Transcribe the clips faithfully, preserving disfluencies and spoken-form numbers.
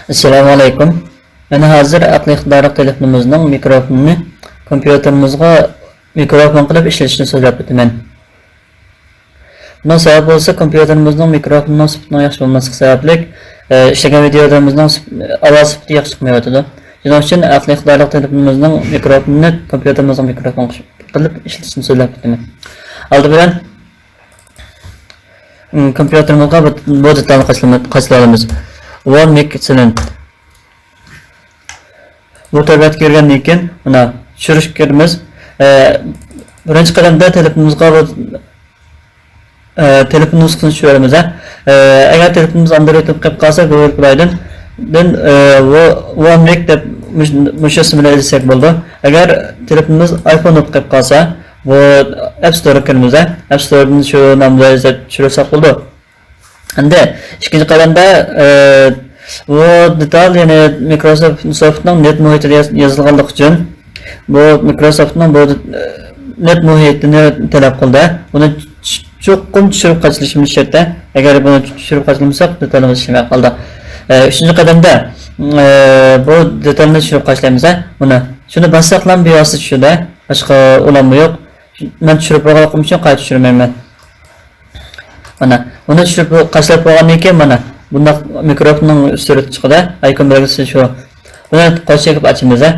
ئەسسالامۇ ئەلەيكۇم. مەن ھازىر ئەقلىي ئىقتىدارلىق تېلېفونىمىزنىڭ مىكروفونىنى كومپيۇتېرىمىزغا مىكروفون قىلىپ ئىشلىتىشنى سۆزلەپ ئۆتىمەن. بۇنىڭ سەۋەبى بولسا، كومپيۇتېرىمىزنىڭ مىكروفونىنىڭ سۈپىتىنىڭ ياخشى بولماسلىقى سەۋەبلىك، ئە، ئىشلىگەن ۋىدېيولىرىمىزنىڭ سۈپ-، ئاۋاز سۈپىتى ياخشى چىقمايۋاتىدۇ. شۇنىڭ ئۈچۈن ئەقلىي ئىقتىدارلىق تېلېفونىمىزنىڭ مىكروفونىنى كومپيۇتېرىمىزنىڭ مىكروفون قىلىپ ئىشلىتىشنى سۆزلەپ ئۆتىمەن. ئالدى بىلەن، م، كومپيۇتېرىمىزغا بۇ، بۇ دېتالنى قاچىلىما-، قاچىلاۋالىمىز. One Microsoft. بۇ تەبىئەتكە كىرگەندىن كېيىن، مانا، چۈشۈرۈشكە كىرىمىز. ئە، بىرىنچى قەدەمدە تېلېفونىمىزغا بۇ، ئە، تېلېفون نۇسخىسىنى چۈشۈرىمىز، ھە. ئە، ئەگەر تېلېفونىمىز ئاندرويد بولۇپ قېلىپ قالسا، گۇگل پلايدىن، دىن، ئە، ۋو-، ۋون مىك دەپ مۇش-، مۇشۇ ئىسىم بىلەن ئىزدىسەك بولىدۇ. ئەگەر تېلېفونىمىز ئايفون بولۇپ قېلىپ قالسا، بۇ ئەپ ستورغا كىرىمىز، ھە. ئەپ ستوردىن شۇ نام بىلەن ئىزدەپ چۈشۈرسەك بولىدۇ. ئەمدى ئىككىنچى قەدەمدە، ئە، بۇ دېتال، يەنى مىكروسوفت، سوفتنىڭ نېت مۇھىتىدا ياز-، يېزىلغانلىقى ئۈچۈن، بۇ مىكروسوفتنىڭ بۇ، ئە، نېت مۇھىتىنى تەلەپ قىلدى. بۇنى چ-، چوقۇم چۈشۈرۈپ قاچىلىشىمىز شەرت. ئەگەر بۇنى چۈشۈرۈپ قاچىلىمىساق، دېتالىمىز ئىشلىمەي قالدى. ئە، ئۈچىنچى قەدەمدە، ئە، بۇ دېتالنى چۈشۈرۈپ قاچىلايمىز، ھە، بۇنى. شۇنى باسساقلا بىۋاسىتە چۈشىدۇ، باشقا ئۇلانما يوق. مەن چۈشۈرۈپ بولغانلىقىم ئۈچۈن قايتا چۈشۈرمەيمەن. مانا، ئۇنى چۈشۈرۈپ، قاچىلاپ بولغاندىن كېيىن، مانا، بۇنداق مىكروفوننىڭ سۈرىتى چىقىدۇ. ئايكون بەلگىسى شۇ. بۇنى قول چېكىپ ئاچىمىز، ھە.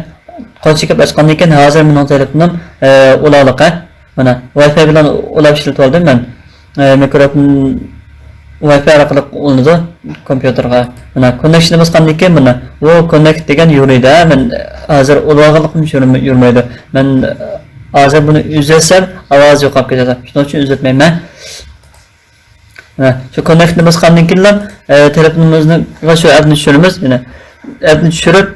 قول چېكىپ ئاچقاندىن كېيىن، ھازىر مېنىڭ تېلېفونۇم، ئە، ئۇلاغلىق، ھە. مانا، ۋاي فاي بىلەن ئۇلاپ ئىشلىتىۋالدىم مەن. ئە، مىكروفون ۋاي فاي ئارقىلىق ئۇلىنىدۇ كومپيۇتېرغا. مانا، كوننېكشننى باسقاندىن كېيىن، مانا، بۇ كوننېكت دېگەن يورۇيدۇ، ھە. مەن ھازىر ئۇلىۋالغانلىقىم يورۇماي-، يورۇمايدۇ. مەن ھازىر بۇنى ئۈزەلسەم، ئاۋازى يوقاپ كېتىدۇ. شۇنىڭ ئۈچۈن ئۈزەلمەيمەن. ھە، شۇ كوننېكتنى باسقاندىن كېيىنلا، ئە، تېلېفونىمىزغا شۇ ئەپنى چۈشۈرىمىز. يەنە ئەپنى چۈشۈرۈپ،